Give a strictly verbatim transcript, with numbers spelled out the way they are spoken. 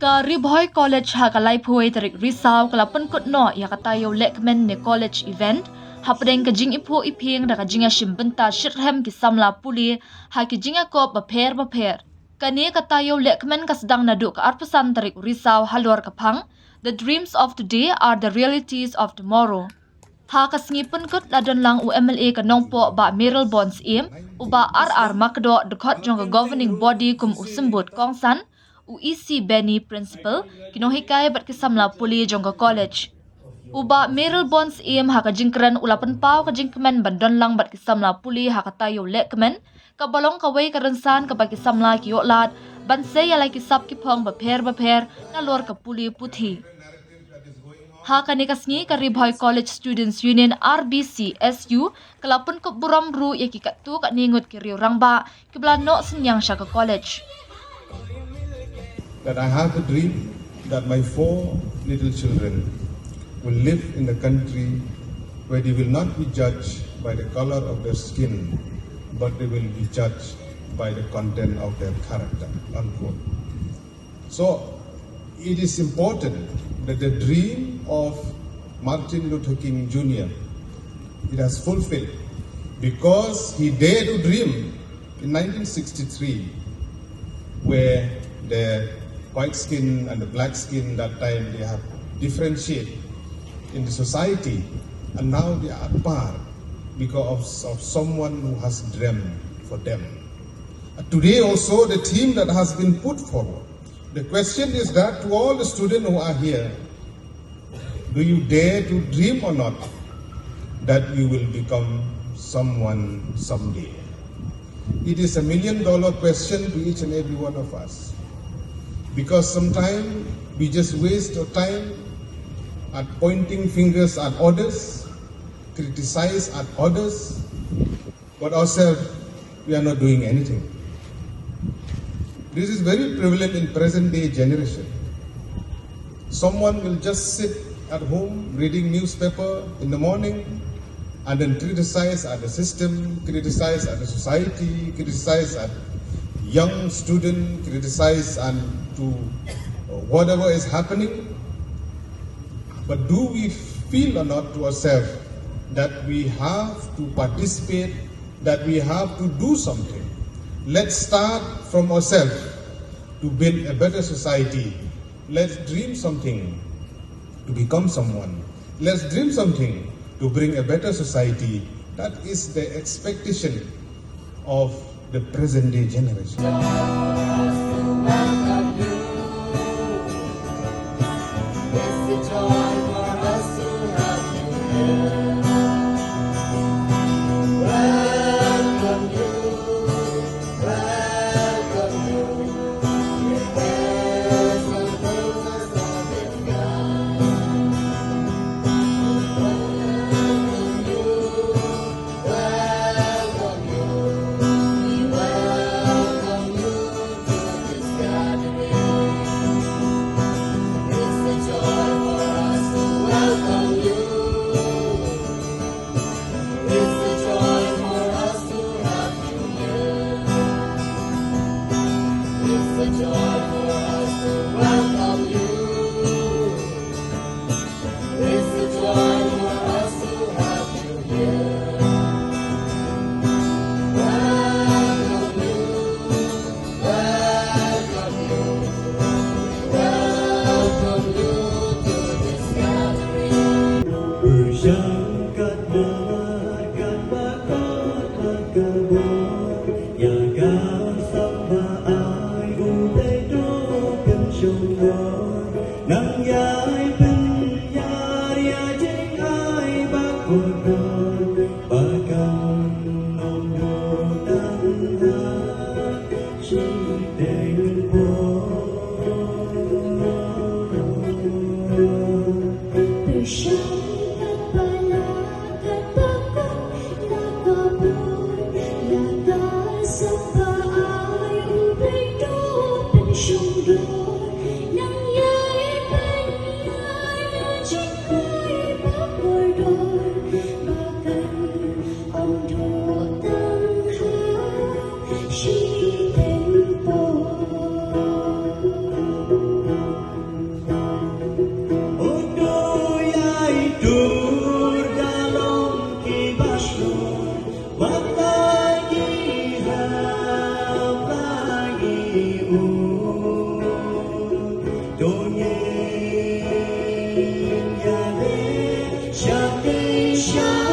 Ka Ri Bhoi College ha ka laiphew tarik Risaw ka la pynkut noh ïa ka taïew lehkmen ne college event hapdeng ka jingiphuh iphieng da ka jingïashim bynta shitrhem ki samla pule ha ki jingïakop bapher bapher. Kane ka taïew lehkmen ka sdang naduh ka arphew san tarik Risaw halor ka phang The Dreams of Today are the Realities of Tomorrow. Ha ka sngi pynkut la don lang u M L A ka Nongpoh Bah Mayralborn Syiem, u Bah R R Makdoh, dkhot jong ka governing body kum u symbud kongsan, u E C Benny principal, ki nonghikai bad ki samla pule jong ka college. U Bah Mayralborn Syiem ha ka jingkren u la pynpaw ka jingkmen ban don lang bad ki samla pule ha ka taïew lehkmen, kaba long kawei ka rynsan kaba ki samla ki ïoh lad ban sei ïa la ki sap ki phong bapher bapher nalor ka pule puthi. Ha kane ka sngi ka Ri Bhoi College Students Union, R B C S U, ka la pynkup burom ruh ïa ki katto katne ngut ki riew rangbah kiba la noh synñiang sha ka college. That I have a dream that my four little children will live in a country where they will not be judged by the color of their skin, but they will be judged by the content of their character. Unquote. So it is important that the dream of Martin Luther King Junior, it has fulfilled because he dared to dream in nineteen sixty-three, where the white skin and the black skin that time they have differentiate in the society, and now they are apart because of, of someone who has dreamed for them. Today also, the theme that has been put forward, the question is that to all the students who are here, do you dare to dream or not that you will become someone someday? It is a million dollar question to each and every one of us. Because sometimes we just waste our time at pointing fingers at others, criticize at others, but ourselves, we are not doing anything. This is very prevalent in present day generation. Someone will just sit at home reading newspaper in the morning and then criticize at the system, criticize at the society, criticize at young student, criticize and to whatever is happening. But do we feel or not to ourselves that we have to participate, that we have to do something? Let's start from ourselves to build a better society. Let's dream something to become someone. Let's dream something to bring a better society. That is the expectation of the present day generation. Sha